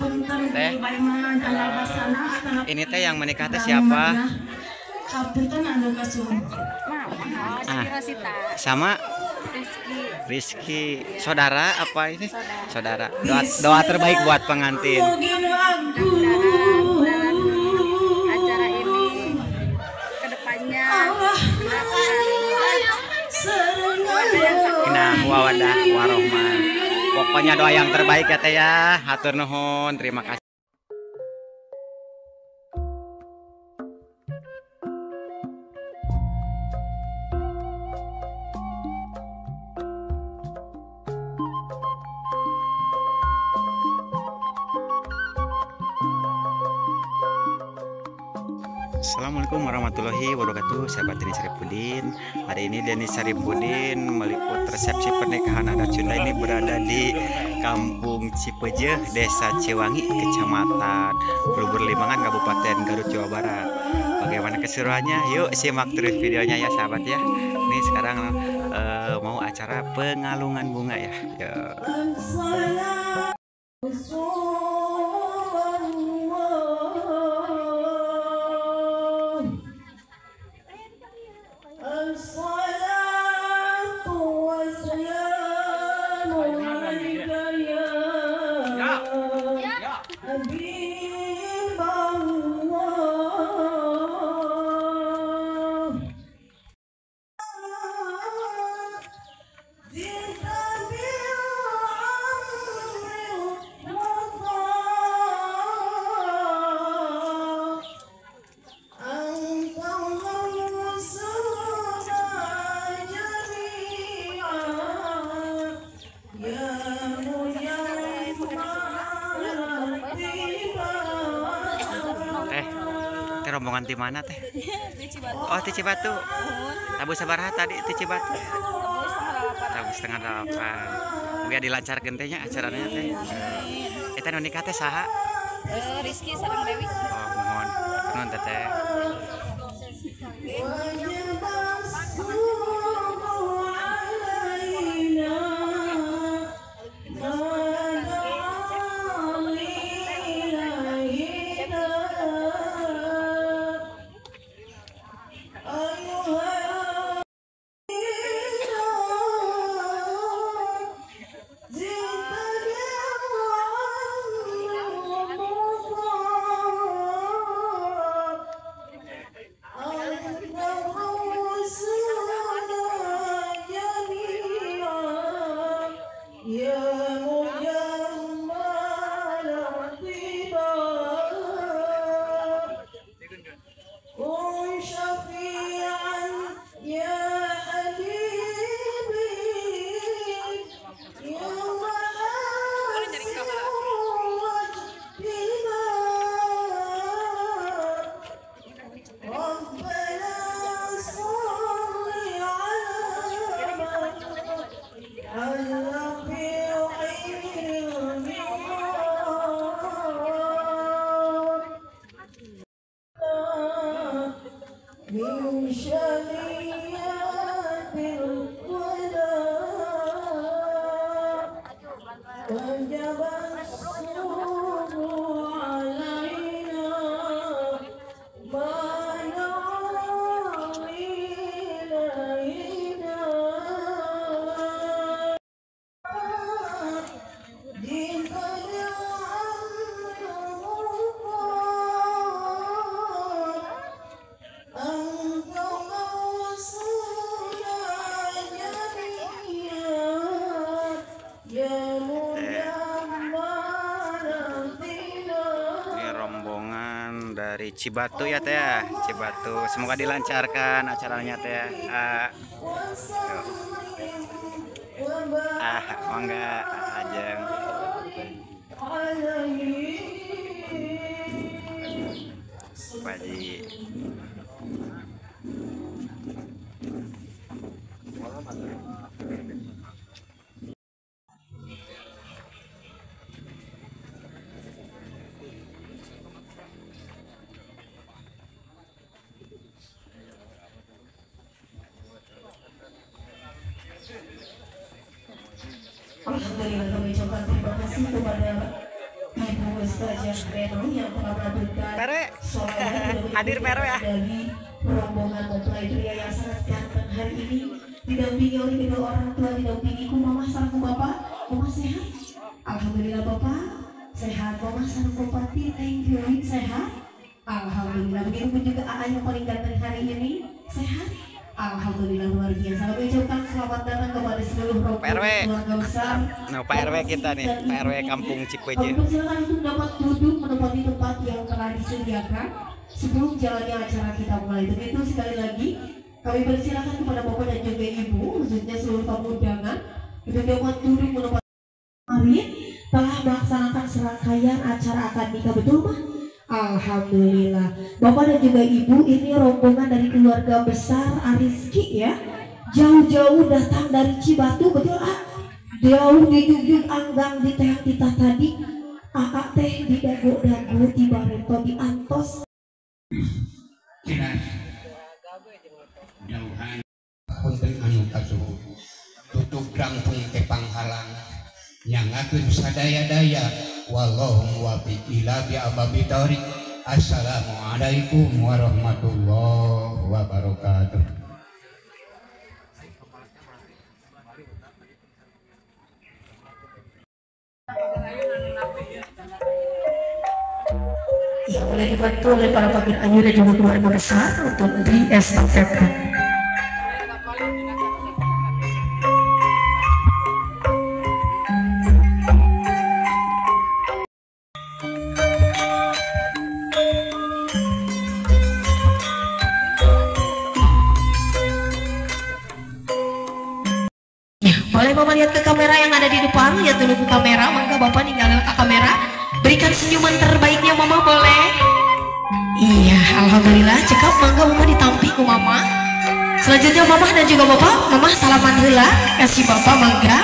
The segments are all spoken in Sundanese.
Teh, ini teh yang menikah teh siapa? Ah, sama Rizky, saudara apa ini? Saudara. Doa, doa terbaik buat pengantin. Acara ini kedepannya nah, wawadah warohmah. Pokoknya doa yang terbaik ya teh ya. Hatur nuhun, terima kasih. Assalamualaikum warahmatullahi wabarakatuh, sahabat Deni Saripudin. Hari ini Deni Saripudin meliput resepsi pernikahan adat Sunda ini berada di Kampung Cipeujeuh, Desa Ciwangi, Kecamatan Blubur Limangan, Kabupaten Garut, Jawa Barat. Bagaimana keseruannya? Yuk simak terus videonya ya sahabat ya. Ini sekarang mau acara pengalungan bunga ya. Yuk. Teh, rombongan di mana teh? Oh, di Cibatu. Tabuh sabaraha tadi di Cibatu? Tabuh 7:30. Muga dilancarkeun teh nya acaranya teh. Eta nu nikah teh saha? Rizky sareng Dewi. Oh, mohon. Nuhun teteh. Dari Cibatu ya teh ya, Cibatu. Semoga dilancarkan acaranya teh. Mangga ajeng. Pak Haji. Alhamdulillah, kami ucapkan terima kasih kepada Ibu Ustazah Reno yang telah melantunkan sholawat hadir Pak RW ya. Dari rombongan mempelai pria yang sangat ganteng hari ini, didampingi oleh kedua orang tua, didampingi ku mama sareng bapak. Mama sehat? Alhamdulillah bapak sehat. Mama sareng bupati, thank you, sehat. Alhamdulillah. Begitu pun juga AA yang paling ganteng hari ini sehat. Alhamdulillah, luar biasa. Kami ucapkan selamat datang kepada seluruh rombongan keluarga besar. Nah, Pak RW kita nih, Pak RW Kampung Cipeuje. Kami persilakan untuk dapat duduk menempati tempat yang telah disediakan sebelum jalannya acara kita mulai. Begitu sekali lagi kami persilakan kepada bapak dan juga ibu, khususnya seluruh tamu undangan, untuk dapat duduk menempati. Kemarin telah melaksanakan serangkaian acara akad nikah, betul mah? Alhamdulillah. Bapak dan juga ibu, ini rombongan dari keluarga besar Ariski ya. Jauh-jauh datang dari Cibatu, betul ah? Jauh di Jugjug Anggang di Teang kita tadi. Aa teh di dago-dago di Bareto di Antos. Jauhan punten anu kasuhun. Tutup langkung ke panghalang. Nyangakeun sadaya-daya. Wallahu muwaffiq ila bi thoriq. Assalamualaikum warahmatullahi wabarakatuh. Ya, boleh dibantu oleh para fakir ayu dan juga keluarga besar untuk di estafetkan. Boleh Mama lihat ke kamera yang ada di depan, lihat dulu ke kamera, maka Bapak ninggalin ke kamera. Berikan senyuman terbaiknya Mama, boleh? Iya, alhamdulillah. Cekap, mangga Mama ditampi ku Mama. Selanjutnya Mama dan juga Bapak, Mama salaman heula, kasih Bapak mangga.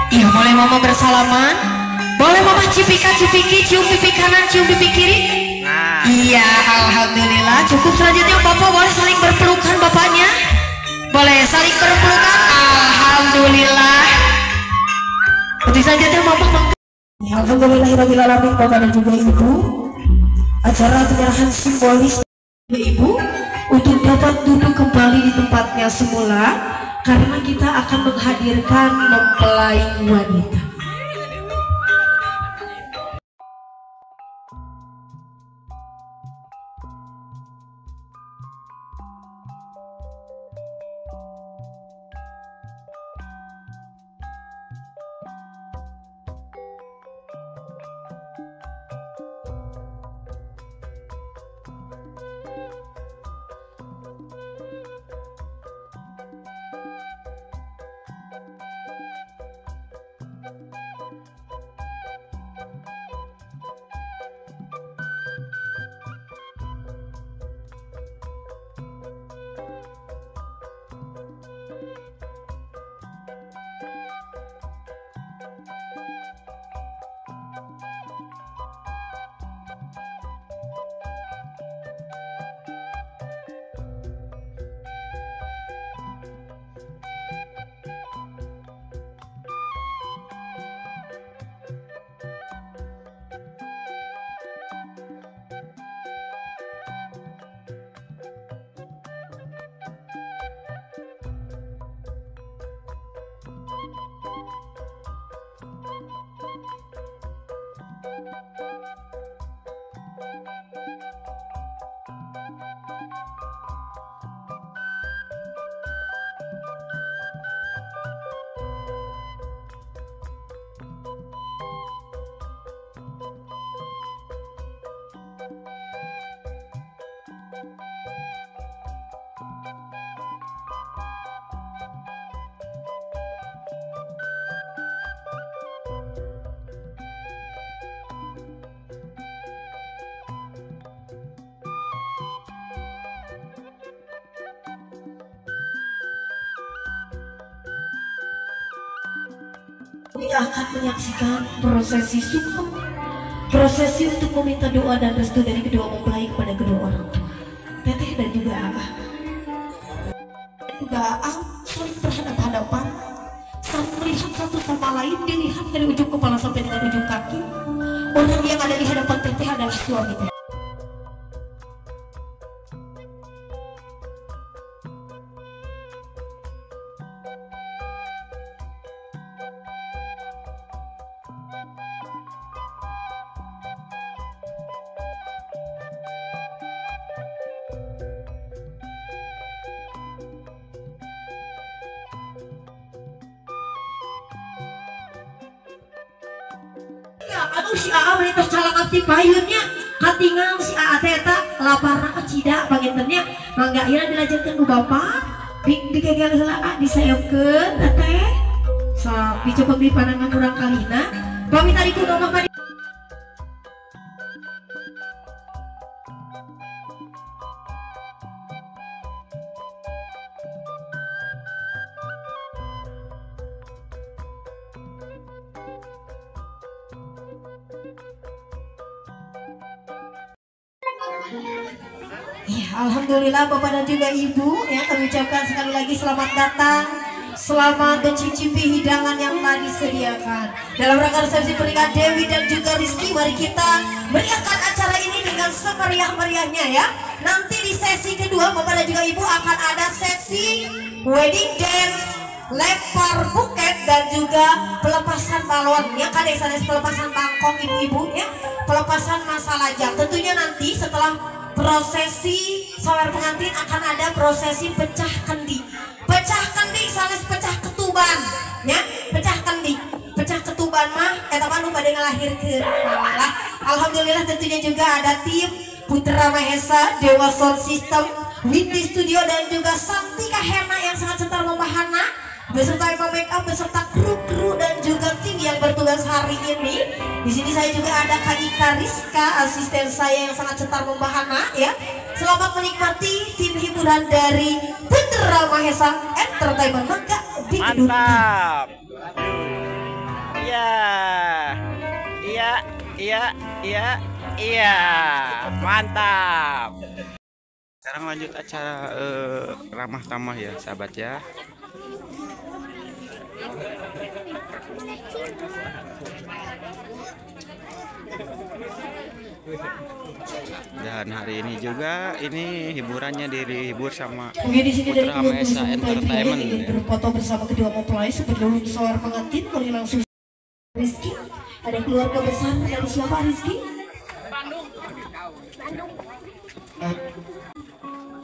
Iya, boleh Mama bersalaman. Boleh Mama cipika-cipiki, cium pipi kanan, cium pipi kiri. Iya, alhamdulillah. Cukup. Selanjutnya Bapak boleh saling berpelukan bapaknya. Boleh saling berpelukan, alhamdulillah. Tentu saja deh Mama. Alhamdulillahirabbil alamin, Bapak dan juga Ibu. Acara penyerahan simbolis Ibu untuk dapat duduk kembali di tempatnya semula, karena kita akan menghadirkan mempelai wanita. Akan menyaksikan prosesi sungkem, prosesi untuk meminta doa dan restu dari kedua mempelai kepada kedua orang tua, teteh dan juga abah. Juga saling berhadap-hadapan, saling melihat satu sama lain, dilihat dari ujung kepala sampai dengan ujung kaki. Orang yang ada di hadapan teteh adalah suami teteh. Aduh si AA meni tos calakap ti payunnya katingal si AA teh eta laparna kacida pangintennya mangga ieu dilajengkeun ku bapak digegel heula A disaeupkeun teteh sok dicoba di panangan urang kalina pami tadi ku mama. Ya, alhamdulillah Bapak dan juga Ibu ya, kami ucapkan sekali lagi selamat datang, selamat mencicipi hidangan yang telah disediakan. Dalam rangka resepsi pernikahan Dewi dan juga Rizky, mari kita meriahkan acara ini dengan semeriah-meriahnya ya. Nanti di sesi kedua Bapak dan juga Ibu akan ada sesi wedding dance, lempar buket dan juga pelepasan balon ya, kan pelepasan bangkong ibu-ibu ya, pelepasan masa lajang. Tentunya nanti setelah prosesi sawer pengantin akan ada prosesi pecah kendi. Pecah kendi sanes pecah ketuban ya, pecah kendi. Pecah ketuban mah eta mah nu bade ngalahirkeun. Lah, alhamdulillah tentunya juga ada tim Putra Mahesa, Dewa Sound System, Windy Studio dan juga Santika Hena yang sangat cetar membahana beserta Emma Make Up, beserta kru-kru dan juga tim yang bertugas hari ini. Di sini saya juga ada Kak Ika Rizka, asisten saya yang sangat cetar membahana ya. Selamat menikmati tim hiburan dari Putra Mahesa Entertainment. Maka mantap. Iya. Iya, iya, iya, iya. Mantap. Sekarang lanjut acara ramah tamah ya, sahabat ya. Dan hari ini juga ini hiburannya dihibur sama Putra Mahesa Entertainment. Ingin berfoto bersama kedua mempelai sebelum sawer pengantin boleh langsung. Rizky, ada keluarga besar dari siapa Rizky? Bandung. Bandung.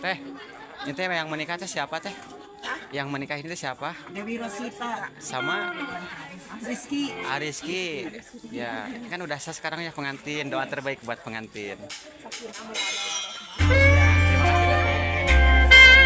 Teh, ini teh yang menikah teh siapa teh? Yang menikah ini siapa? Dewi Rosita sama Rizky. Rizky. Ya, kan udah sah sekarang ya pengantin. Doa terbaik buat pengantin. Ya, terima kasih Teteh.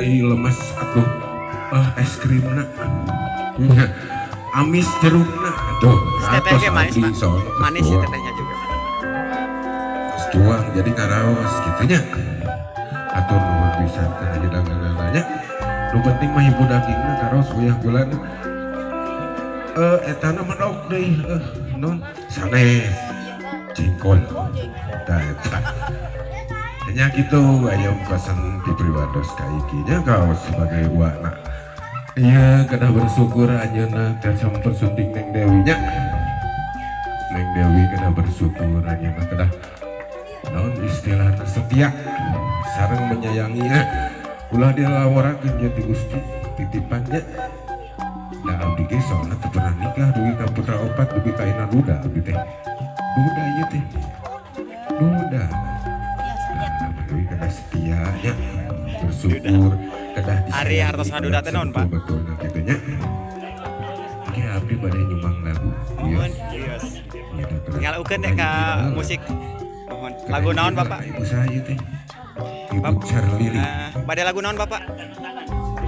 Lemes atuh es krimna amis jerukna tuh tetehnya manis, manis sih tetehnya juga tuang jadi karaos gitunya atur nuhun pisan ka hidanganna nu penting mah hibu dagingna karaos uyah gulana etana mendok deui non sanes jengkol tah eta nya gitu ayam pesan di pribados ka iki nya kau sebagai wana iya kena bersyukur anjeunna tiasa mempersunting Neng Dewi nya. Neng Dewi kena bersyukur anjeunna kedah naon istilahna setia sareng menyayangi ya ulah dilaworakeun nya ti Gusti titipannya Da abdi ge soalna teu pernah nikah dugi ka putra opat dugi ka ayeuna duda abdi teh. Duda ieu teh. Duda. Nah, dugi kedah setia nya. Bersyukur kedah disayangi. Ari hartosna duda teh naon, Pak? Betul kitu nya. Oke, abdi bade nyumbang lagu. Mohon, wios. Ngalaukeun teh ka musik. Mohon. Lagu naon, Bapak? Ibu saya teh. Ibu Charlie. Bade lagu naon, Bapak?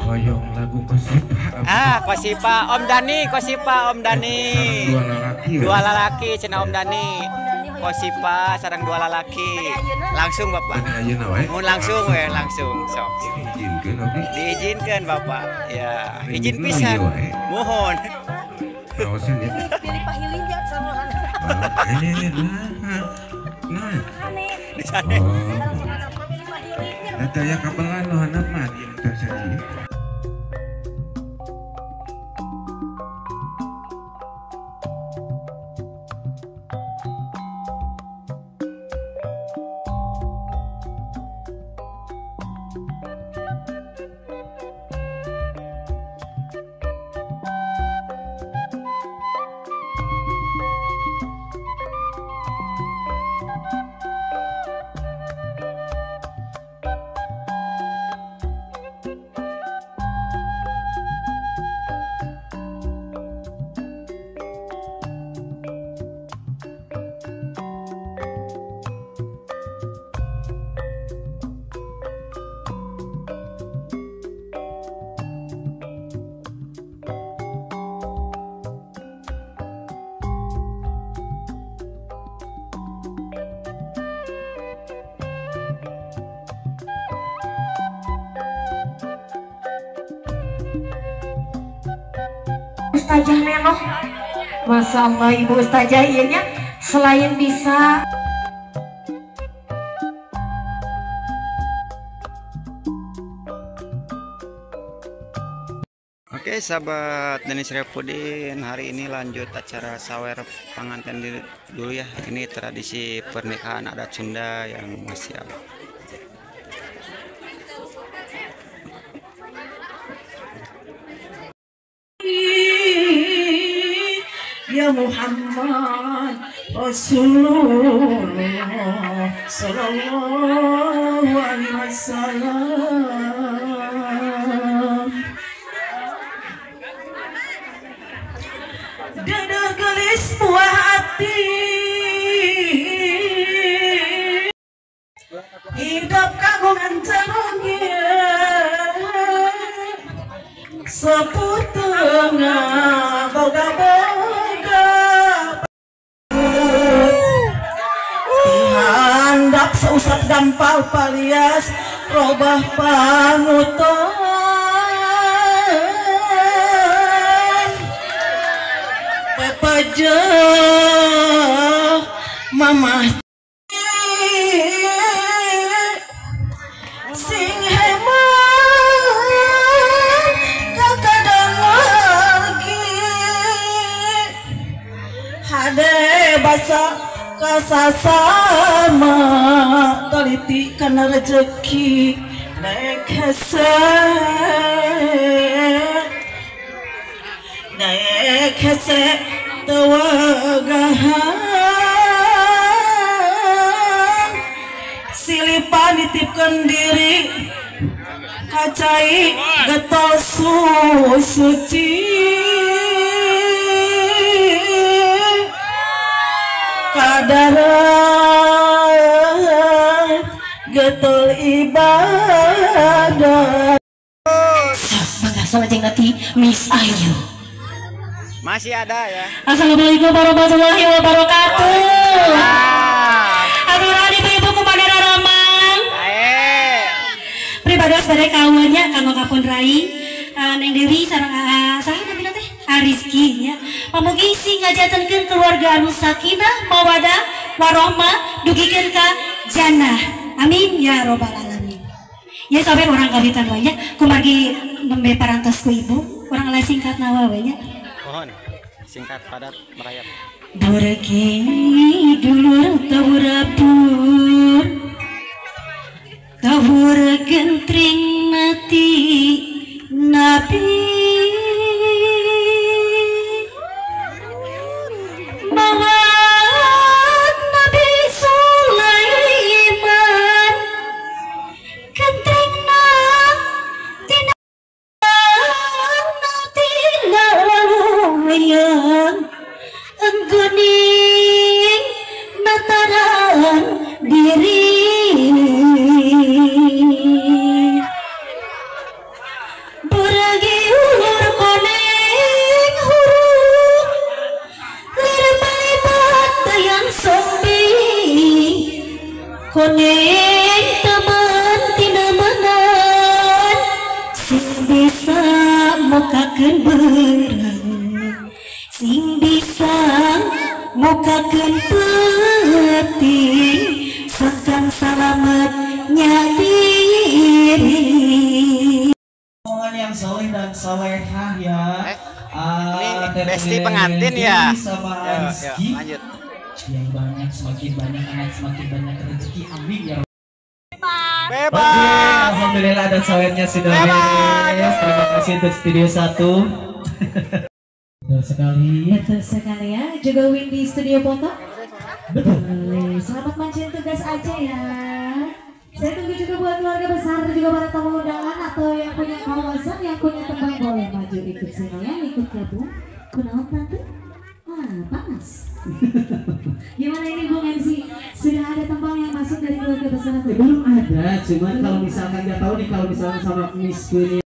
Hoyong lagu Kosipa. Ah, Kosipa Om Dani, Kosipa Om Dani. Dua lalaki. Dua lalaki cenah Om Dani. Kosipa sareng dua lalaki. Langsung Bapak. Mun langsung we, langsung sok. Diizinkeun abdi. Diizinkeun Bapak. Ya, izin pisan. Mohon. Raoseun ya. Pilih pahilin ya sama. Nah. Oh. Teh aya kabelan nu handap mah ieu teh saji. Ustazah Nenoh, Masya Allah Ibu Ustazah iya selain bisa Oke sahabat Deni Saripudin, hari ini lanjut acara sawer pengantin dulu ya. Ini tradisi pernikahan adat Sunda yang masih ada. Ya Muhammad Rasulullah sallallahu alaihi wasallam. Dadah gelis buah hati, hidup kagungan calonnya, seputengah boga-boga dihandap seusap dampal palias robah panutan. Pepajah mamah sing hemat kakadang wargi hade basa kasasama taliti kana rejeki naik hese naik hese tewagahan silipan nitipkan diri kacai getol suci kadaran getol ibadah. Maka salajeng nanti Miss Ayu masih ada ya. Assalamualaikum warahmatullahi wabarakatuh. Aturan ibu-ibu kepada Ramang. Pribados bade kawannya kanggo kapun rai Neng Dewi sareng saha namina teh Rizky nya. Pamugi sing ngajatenkeun keluarga anu sakinah mawadah warohmah dugikeun ka jannah. Amin ya robbal alamin. Ya sampai urang kawitan wae nya kumargi nembe parantos ku ibu, urang lain singkat nawa we nya. Mohon singkat padat merayap. Burki dulur tawurapur tawur gentring mati nabi. diri. Buragi ulur koneng huruf lir malibat dayang sombi koneng teman tina menan sing bisa mukakeun beurang sing bisa mukakeun peuting sangkan salamet nya diri. Yang soleh dan solehah ya. Ini besti pengantin ya. Sama yo, lanjut. Yang banyak, semakin banyak anak, semakin banyak rezeki. Amin ya. Bebas. Oke, alhamdulillah ada sawetnya sudah beres. Terima kasih untuk studio 1. Betul sekali. Betul sekali ya. Juga Windy studio foto. Betul. Boleh. Selamat mancing tugas aja ya. Saya tunggu juga buat keluarga besar, juga para tamu undangan atau yang punya kawasan, yang punya tembang boleh maju ikut sini ya, ikut gabung. Kunaon tante? Wah, panas. Gimana ini Bung MC? Sudah ada tembang yang masuk dari keluarga besar atau belum ada? Cuman kalau misalkan nggak tahu nih, kalau misalkan sama Miss Queen.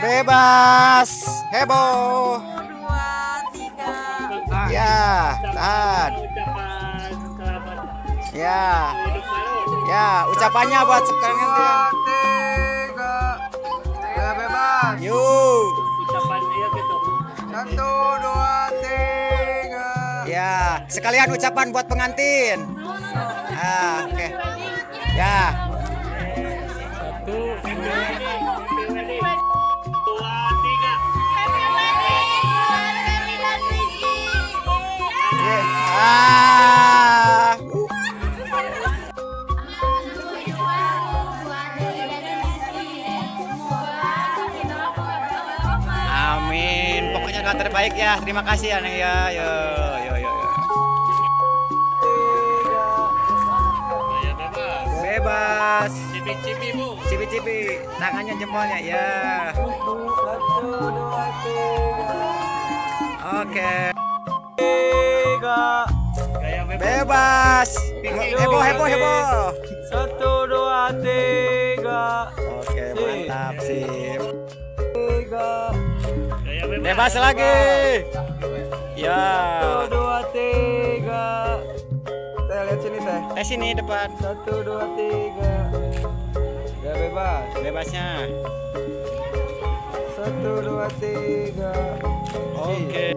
Bebas, heboh. 2, 3. Ya, tahan. Ya, ya, ucapannya buat sekarang nanti. 2, 3. Ya, bebas. Yuk. Ucapan iya gitu. 1, 2, 3. Ya, sekalian ucapan buat pengantin. Ah, oke. Ya. 1, 2, 3. Ah. Amin. Pokoknya doa terbaik ya. Terima kasih ya, Neng ya. Yo yo yo. Bebas. Cipi-cipi, Bu. Cipi-cipi. Tangannya jempolnya ya. 1, 2, 3. Oke. 3. Bebas. Heboh heboh heboh. 1, 2, 3. Oke, mantap, sip. 3. Bebas lagi. Ya. 1, 2, 3. Teh, lihat sini teh. Teh sini depan. 1, 2, 3. Ya bebas. Bebasnya. 1, 2, 3. Oke.